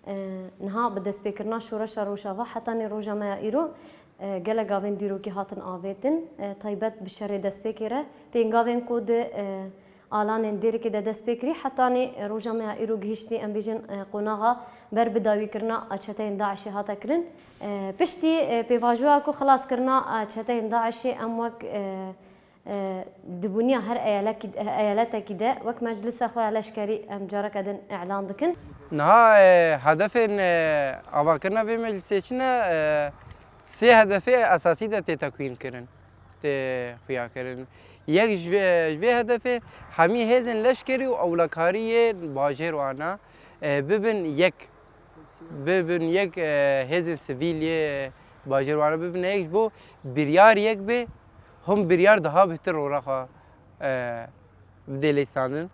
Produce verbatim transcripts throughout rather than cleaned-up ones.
E, niha bi destpêkirina şoreşa Rojava hetanî roja me ya îro, e, gelek gavên dîrokî hatin avêtin, e, taybet bi şerê destpêkê re. Pêngavên ku di, e, alanên Dêrikê de dest pê kirî, hetanî roja me ya îro gihiştî, em bêjin, e, qonaxa ber bi dawîkirina a çeteyên DAIŞê hate kirin. E, piştî, e, pêvajoya ku xilaskirina a çeteyên DAIŞê em wek, e, e, dibûniya her eyalekî-, eyaletekî de wek meclisa xwe ya leşkerî em careke din îlan dikin. Niha, e, hedefên, e, avakirina vê meclisê çi ne? E, sê hedefê esasî de tê tekwîn kirin, tê xuya kirin. Yek ji vê, ji vê hedefê hemî hêzên leşkerî û ewlekarî yên bajêr wana, e, bibin yek, bibin yek, e, hêzên sivîl yê bajêr wana bibin yek ji bo biryar yek bê, hûn biryar daha bihtir rora xwe, e, bidê leyîstandin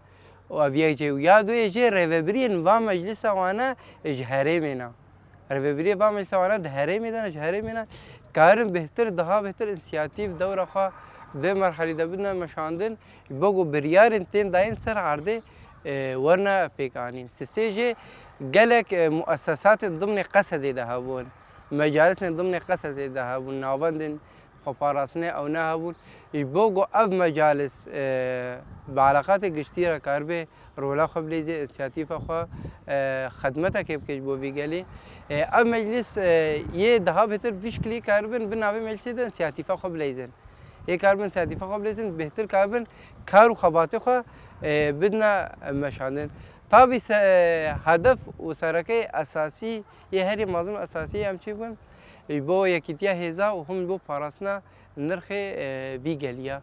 û ev yek jê û ya duyê jê rêvebiriyên va meclisa wane ji herêmê ne. Rêvebiriyê va meclisa wane di herêmê de ne, ji herêmê ne. Karin bêhtir, daha bêhtir însiyatîf dewra xwe di merhelî de bidine meşandin, ji bo ku biryarên tên dayîn ser erdê, e, werine pêkanîn. Sisê jê gelek, e, muesesatên dimnê Qesedê de hebûn, mecalisên dimnê Qesedê de hebûn, navendên xweparastinê ew ne hebûn. Ji bo ku ev mecalis, e, bi eleqatê giştî re karibe rola xwe bileyzê, însiyatîfa xwe, e, xidmetekê bike ji bo vî gelî. E, ev meclis, e, yê daha bêhtir vî şikilî karibin, bi navê meclisê de însiyatîfa xwe bileyzin. Yê karibin însiyatîfa xwe bileyzin, bêhtir karibin kar û xebatê xwe, e, bidine meşandin. Tabî se-, hedef û serekeyê esasî yê herî mezin û esasî em çi bikin? Ji bo yekîtiya hêza û hûn ji bo parastina nirxê, e, vî gelî ya.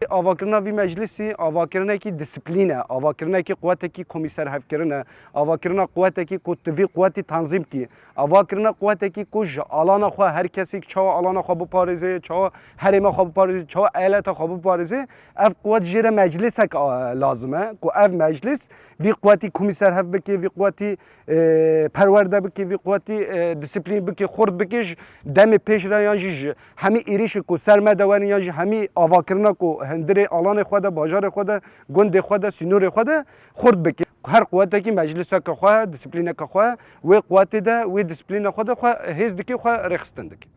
Avakirina vî meclisî avakirinekî disiplîn e, avakirinekî quwetekî komîserhevkirin e, avakirina quwetekî ku tu vî quwetî tenzîm kî, avakirina quwetekî ku ji alana xwe her kesî çawa alana xwe biparêze, çawa herêma xwe biparêze, çawa eyaleta xwe biparêze, ev quwet jê re meclisek, a, lazim e ku ev meclis vî quwetî komîserhev bike, vî quwetî e, perwerde bike, vî quwetî, e, disiplîn bike, xurt bike, ji demê pêş re yan jî ji hemî êrîşê ku ser me de werin yan jî hemî avakirina ku hundirê alanê xwe de, bajarê xwe de, gundê xwe de, sînorê xwe de xurt bike. Her quwetekî mecliseke xwe, disiplîneke xwe, wê quwetê de, wê disiplîna xwe de xwe hêz dike, xwe rêxistin dike.